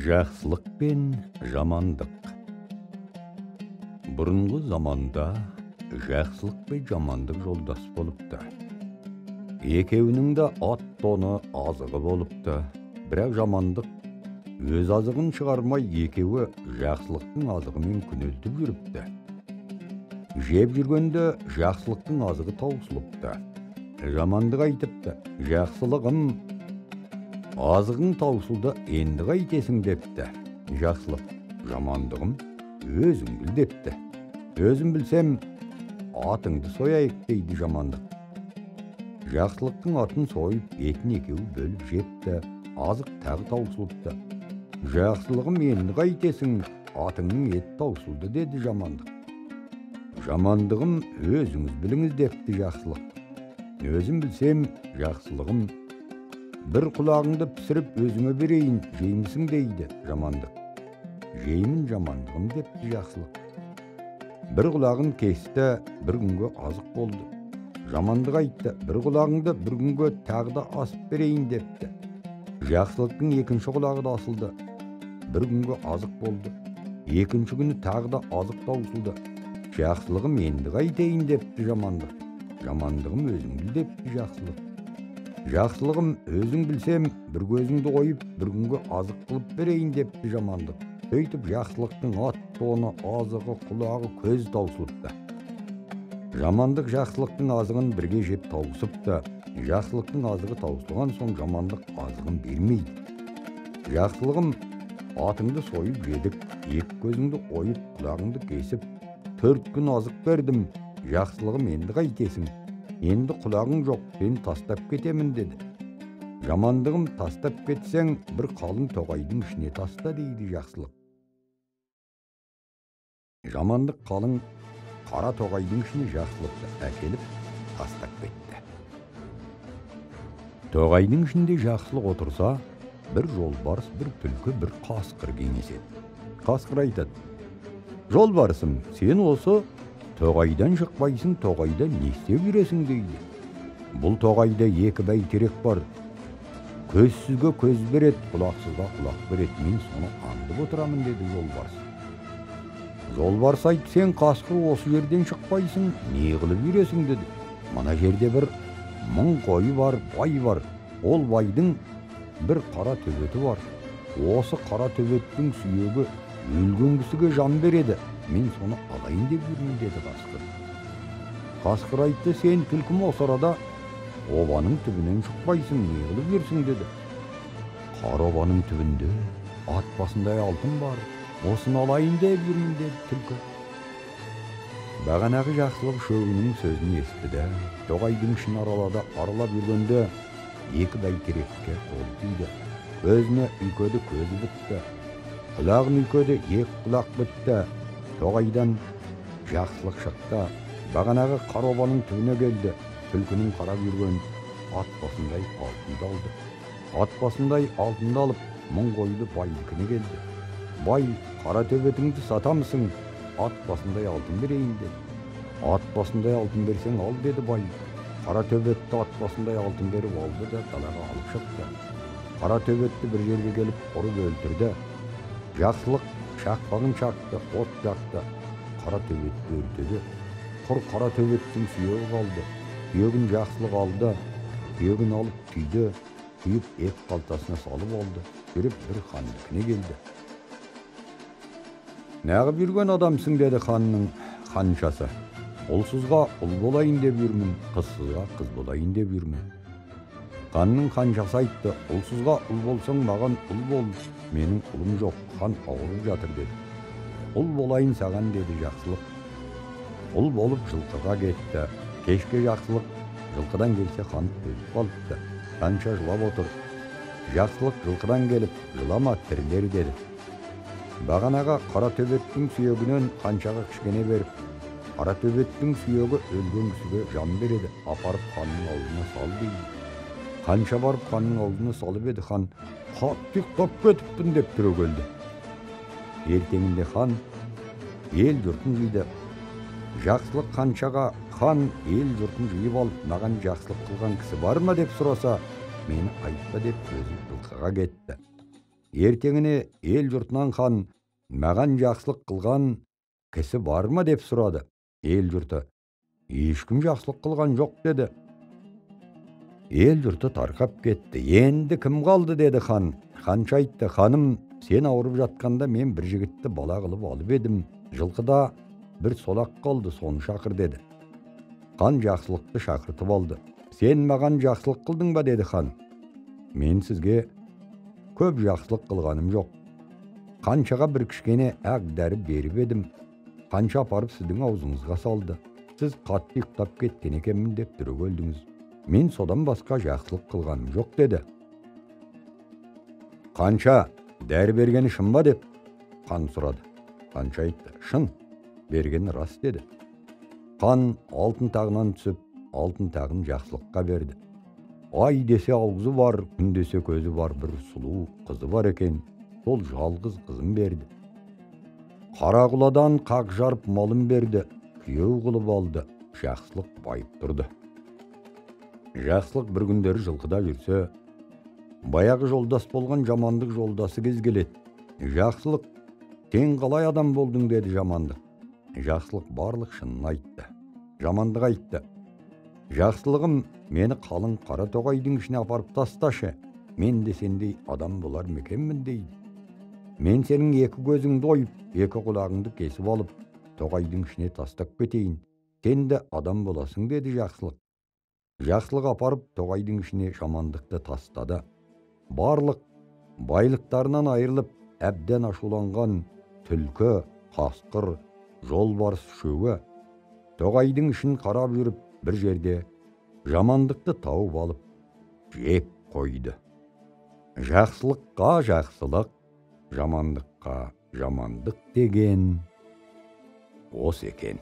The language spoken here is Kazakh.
Жақсылық пен жамандық. Бұрынғы заманда жақсылық пен жамандық жолдас болыпты. Екеуінің де ат тоны азығы болыпты. Бірақ жамандық өз азығын шығармай екеуі жақсылықтың азығымен күнелтіп жүріпті. Жеп жүргенде жақсылықтың азығы таусылыпты. Жамандық айтыпты: «Жақсылығым, азығың таусылды, енді қайтесің?» депті. Жақсылық: «Жамандығым, өзің біл», депті. «Өзім білсем, атыңды сояйық», дейді жамандық. Жақсылықтың атын сойып, етін екеуі бөліп жепті. Азық тағы таусылыпты. «Жақсылығым, енді қайтесің, атыңның еті таусылды», деді жамандық. «Жамандығым, өзіңіз біліңіз», депті жақсылық. «Өзім білсем, жақсылығым, бір құлағыңды пісіріп өзіңе берейін, жеймісің?» дейді жамандық. «Жеймін, жамандығым», депті жақсылық. Бір құлағын кесті, бір күнге азық болды. Жамандық айтты: «Бір құлағыңды бір күнге тағы да асып берейін», депті. Жақсылықтың екінші құлағы да асылды, бір күнге азық болды. Екінші күні тағы да азық таусылды. «Жақсылығым, енді қайтейін?» депті жамандық. «Жамандығым, өзің біл», депті жақсылық. «Жақсылығым, өзің білсем, бір көзіңді қойып, бір күнге азық қылып берейін», депті жамандық. Сөйтіп жақсылықтың ат тоны, азығы, құлағы, көзі таусылыпты. Жамандық жақсылықтың азығын бірге жеп таусыпты. Жақсылықтың азығы таусылған соң жамандық азығын бермейді. «Жақсылығым, атыңды сойып жедік, екі көзіңді ойып, құлағыңды кесіп, 4 күн азық бердім. Жақсылығым, енді қайтесің? Енді құлағың жоқ, сені тастап кетемін», деді. «Жамандығым, тастап кетсең, бір қалың тоғайдың ішіне таста», дейді жақсылық. Жамандық қалың қара тоғайдың ішіне жақсылықты әкеліп тастап кетті. Тоғайдың ішінде жақсылық отырса, бір жолбарыс, бір түлкі, бір қасқыр кеңеседі. Қасқыр айтады: «Жолбарысым, сен осы тоғайдан шықпайсың, тоғайда не істеп жүресің?» дейді. «Бұл тоғайда екі бәйтерек бар. Көзсізге көз береді, құлақсызға құлақ береді. Мен соны аңдып отырамын», деді жолбарыс. Жолбарыс айтты: «Сен, қасқыр, осы жерден шықпайсың, не қылып жүресің?» деді. «Мына жерде бір 1000 қойы бар, бай бар. Ол байдың бір қара төбеті бар. Осы қара төбеттің сүйегі өлген кісіге жан береді. Мен соны алайын деп жүрмін», деді қасқыр. Қасқыр айтты: «Сен, түлкім, осы арада обаның түбінен шықпайсың, не қылып жүрсің?» деді. «Қара обаның түбінде ат басындай алтын бар, осыны алайын деп жүрмін», деді түлкі. Бағанағы жақсылық үшеуінің сөзін естіді. Тоғайдың ішін аралады. Аралап жүргенде екі бәйтерекке қол тиді. Көзіне үйкеді, көзі бітті. Құлағын үйкеді, екі құлақ бітті. Тоғайдан жақсылық шықты. Бағанағы қара обаның түбіне келді. Түлкінің қарап жүрген ат басындай алтынды алды. Ат басындай алтынды алып, 1000 қойлы байдікіне келді. Бай: «Қара төбетіңді сатамысың, ат басындай алтын берейін», деді. «Ат басындай алтын берсең, ал», деді бай. Қара төбетті ат басындай алтын беріп алды да далаға алып шықты. Қара төбетті бір жерге келіп ұрып өлтірді. Жақсылық шақпағын шақты, от жақты, қара төбетті өртеді. Құр қара төбеттің сүйегі қалды. Сүйегін жақсылық алды, сүйегін алып түйді, түйіп екі қалтасына салып алды. Жүріп бір хандікіне келді. «Неғып жүрген адамсың?» деді ханның ханшасы. «Ұлсызға ұл болайын деп жүрмін, қызсызға қыз болайын деп жүрмін». Ханның ханшасы айтты: «Ұлсызға ұл болсаң, маған ұл бол, менің ұлым жоқ, хан ауырып жатыр», деді. «Ұл болайын саған», деді жақсылық. Ұл болып жылқыға кетті. Кешке жақсылық жылқыдан келсе, хан өліп қалыпты. Ханша жылап отыр. Жақсылық жылқыдан келіп: «Жылама, тірілер», деді. Бағанаға қара төбеттің сүйегінен ханшаға кішкене беріп: «Қара төбеттің сүйегі өлген кісіге жан береді, апарып ханның аузына сал», дейді. Ханша барып ханның аузына салып еді, хан: «Қатты ұйықтап кетіппін», деп түрегелді. Ертеңінде хан ел жұртын жиды. Жақсылық ханшаға: «Хан ел жұртын жиып алып, маған жақсылық қылған кісі бар ма деп сұраса, мені айтпа», деп өзі жылқыға кетті. Ертеңіне ел жұртынан хан, маған жақсылық қылған кісі бар ма деп сұрады. Ел жұрты, ешкім жақсылық қылған жоқ деді. Ел жұрты тарқап кетті. Енді кім қалды деді хан. Ханша айтты, ханым, сен ауырып жатқанда мен бір жігітті бала қылып алып едім. Жылқыда бір солақ қалды, соны шақыр деді. Хан жақсылықты шақыртып алды. Сен маған жақсылық қылдың ба деді хан. Мен сізге көп жақсылық қылғаным жоқ. Қаншаға бір кішкене ақ дәрі беріп едім. Қанша апарып сіздің аузыңызға салды. Сіз қатты ұйықтап кеткен екенмін деп түрегелдіңіз. Мен содан басқа жақсылық қылғаным жоқ деді. Қанша дәрі бергені шын ба деп хан сұрады. Қанша айтты, шын, бергені рас деді. Хан алтын тағынан түсіп, алтын тағын жақсылыққа берді. Ай десе аузы бар, күн десе көзі бар бір сұлу қызы бар екен, сол жалғыз қызын берді. Қарақұладан қақ жарып малын берді, күйеу қылып алды, жақсылық байып тұрды. Жақсылық бір күндері жылқыда жүрсе, баяғы жолдас болған жамандық жолдасы кез келеді. Жақсылық, сен қалай адам болдың деді жамандық. Жақсылық барлық шынын айтты. Жамандық айтты. Жақсылығым, мені қалың қара тоғайдың ішіне апарып тасташы, мен де сендей адам болар ма екенмін дейді. Мен сенің екі көзіңді ойып, екі құлағыңды кесіп алып, тоғайдың ішіне тастап кетейін. Сен де адам боласың деді жақсылық. Жақсылық апарып тоғайдың ішіне жамандықты тастады. Барлық байлықтарынан айырылып, әбден ашуланған түлкі, қасқыр, жолбарыс үшеуі тоғайдың ішін қарап жүріп, бір жерде жамандықты тауып алып, жеп қойды. Жақсылыққа жақсылық, жамандыққа жамандық деген осы екен.